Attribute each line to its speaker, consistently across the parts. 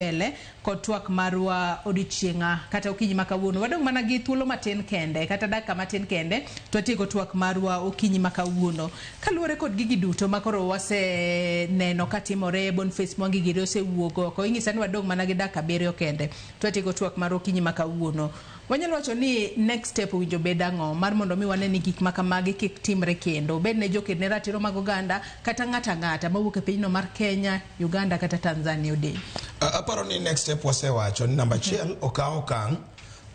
Speaker 1: Mbele kod twak marwa odiochieng'a kata okinyi ma kawuono. Wadong' mana gi thuolo matin kende kata dakika matin kende to watieko twak marwa okinyi ma kawuono. Kaluwore kod gigi duto ma koro waseneno katimore, Boniface Mwangi giri osewuok oko, inyisa ni wadong' mana gi dakika 7 kende to watieko twak marwa okinyi ma kawuono. Wanyalo wacho ni next step owinjo bed ang'o mar mondo mi wane ni gik ma kamagi kik timre kendo, obed ne joked ne ratiro mag oganda kata ng'ato ang'ata mawuok e pinyno mar Kenya, Uganda kata Tanzania odeny.
Speaker 2: Aparo ni next step wasewacho ni namba achiel okaw okang'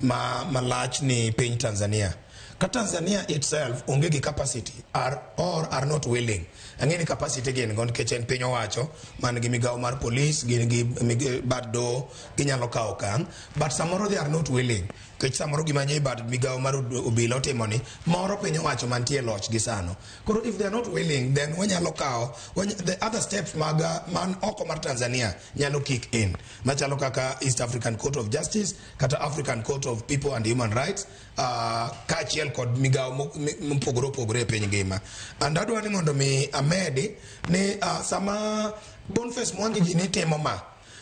Speaker 2: ma malach ni piny Tanzania. Ka Tanzania itself onge gi capacity are, or are not willing. Ang'e ni capacity gin go nikech en piny owacho man gi migawo mar police, gin gi bad doho, ginyalo kawo okang', but samoro they are not willing. Nikech samoro gima nye bad migawo mar obila otimo ni moro piny owacho mantie e loch gi sano. Koro if they are not willing, then wanyalo kawo the other steps mag man oko mar Tanzania nyalo kick in. Machalo kaka East African Court of Justice kata African Court of People and Human Rights, kaachiel kod migawo mopogore opogore e piny ngima. And adwa ni mondo mi amedi ni sama Boniface Mwangi gini timo ma,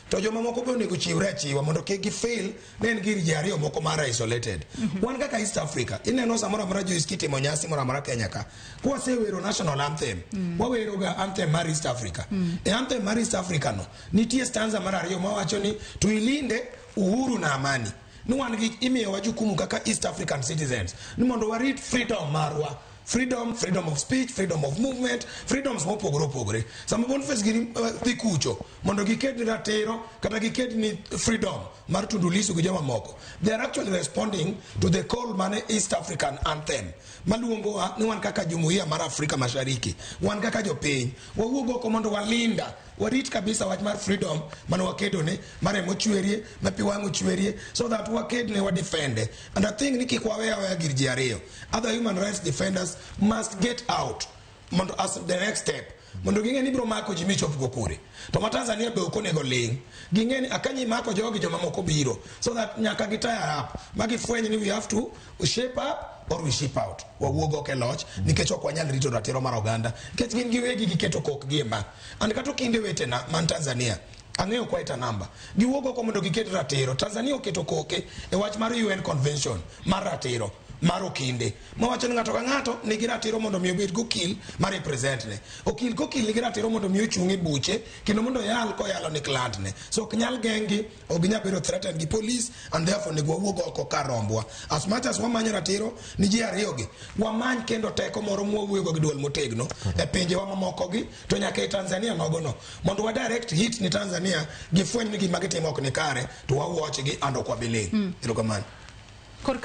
Speaker 2: to joma moko be onego chiwre achiwa mondo kik gifeel ni en gir ji ariyo moko mar isolated. Wan kaka East Africa, ineno samoro amora jo kitimo nyasi moro amora Kenya ka, kwasewero national anthem, wawero ga anthem mar East Africa. E anthem mar East Africa no, nitie stanza mar ariyo mawacho ni tuilinde uhuru na amani. Ni wan gi imiyowa jukumu kaka East African citizens ni mondo warit freedom marwa. Freedom, freedom of speech, freedom of movement, freedoms mopogore opogore. Sama Boniface gini dhi kucho mondo giked ni ratiro kata giked ni freedom mar Tundu Lissu gi joma moko. They are actually responding to the call mane East African anthem maluongowa ni wan kaka jumuiya mar Afrika Mashariki, wan kaka jopiny, wawuog oko mondo walinda warit kabisa wach mar freedom mane wakedone, ma remo chwerie, ma pi wang' ochwerie, so that wakedne, wadefende. And I think ni kik wawe aweya gir ji ariyo. Other human rights defenders must get out mondo as the next step mondo ging'e ni biro mako ji michop go kure. To ma Tanzania be ok onego ling'. Ging'e ni akanyi mako jogi, joma moko biro, so that nyaka gi tire up ma gifweny ni we have to shape up or we ship out. Wawuog oko e loch nikech ok wanyal rito ratiro mar oganda nikech gin giwegi giketo kokgi e ma. And kata okinde wetena man Tanzania, ang'eyo quite a number, giwuog oko mondo giket ratiro. Tanzania oketo koke e wach mar UN Convention mar ratiro mar okinde mawacho ni ng'ato ka ng'ato nigi ratiro mondo mi obed gokil ma represent ne. Okil kokil nigi ratiro mondo mi ochung' e buche kendo mondo oyal koyalo ni client ne. So ok nyal geng'gi, ok ginyal bedo threatened gi police, and therefore onego wawuog oko kar rombwa. As much as wamanyo ratiro ni ji ariyo gi, wamany kendo teko moro mwawuoyogo gi duol motegno e pinjewa mamoko gi to nyaka e Tanzania nogono mondo wa direct hit ni Tanzania gifweny ni gima gitimo ok ni kare to wawatch gi and ok wabi ling'. Erokamano.